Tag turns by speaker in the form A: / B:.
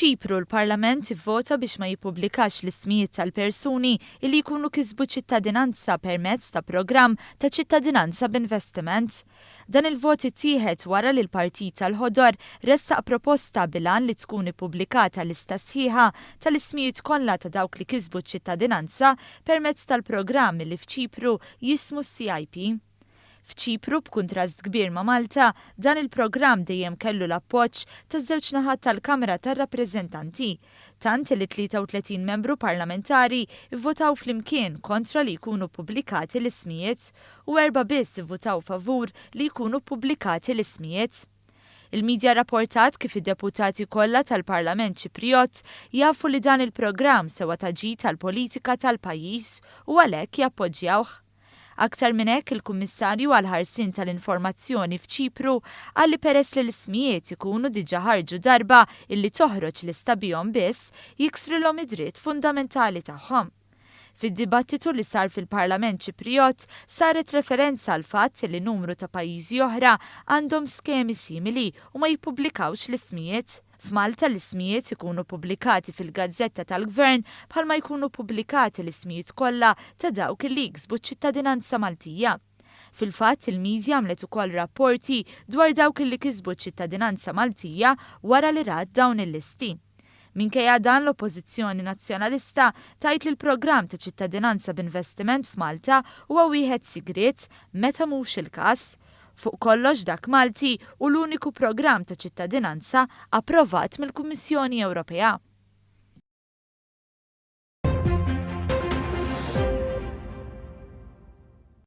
A: F'Ċipru, l-Parlament ivvota biex ma jippubblikax l-ismijiet tal-persuni illi jkunu kisbu ċittadinanza permezz ta' programm ta' ċittadinanza b'investiment. Dan il-vot ittieħed wara li l-Partit tal-Ħodor ressaq proposta bil-għan li tkun ippubblikata lista sħiħa tal-ismijiet kollha ta' dawk li kisbu ċ-ċittadinanza permezz tal-programm illi f'Ċipru jismu CIP. F'Ċipru, b'kuntrast kbir ma' Malta, dan il-programm dejjem kellu l-appoġġ taż-żewġ naħat tal-Kamra tar-Rappreżentanti, tant li 33 membru parlamentari vvotaw flimkien kontra li jkunu ppubblikati l-ismijiet u erbgħa biss ivvutaw favur li jkunu ppubblikati l-ismijiet. Il-midja rrapportat kif id-deputati kollha tal-Parlament Ċipriott jafu li dan il-programm sewa ta' ġid għall-politika tal-pajjiż u għalhekk jappoġġjawh. Aktar minn hekk, il-Kummissarju għall-Ħarsien tal-Informazzjoni f'Ċipru qal li peress li l-ismijiet ikunu diġà ħarġu darba illi toħroġ lista bihom biss, jiksrilhom id-dritt fundamentali tagħhom. Fid-dibattitu li sar fil-Parlament Ċipriott saret referenza għall-fatt li numru ta' pajjiżi oħra għandhom skemi simili u ma jippubblikawx l-ismijiet. F'Malta l-ismijiet ikunu ppubblikati fil-gazzetta tal-Gvern bħalma jkunu ppubblikati l-ismijiet kollha ta' dawk li jiksbu ċ-ċittadinanza Maltija. Fil-fatt, il-midja għamlet ukoll rapporti dwar dawk li kisbu ċ-ċittadinanza Maltija wara li rat dawn il-listi. Minkejja dan, l-Oppożizzjoni Nazzjonalista tgħid li l-programm ta' ċittadinanza b'investiment f'Malta huwa wieħed sigriet meta mhux il-każ. Fuq kollox, dak Malti hu l-uniku programm ta' ċittadinanza approvat mill-Kummissjoni Ewropea.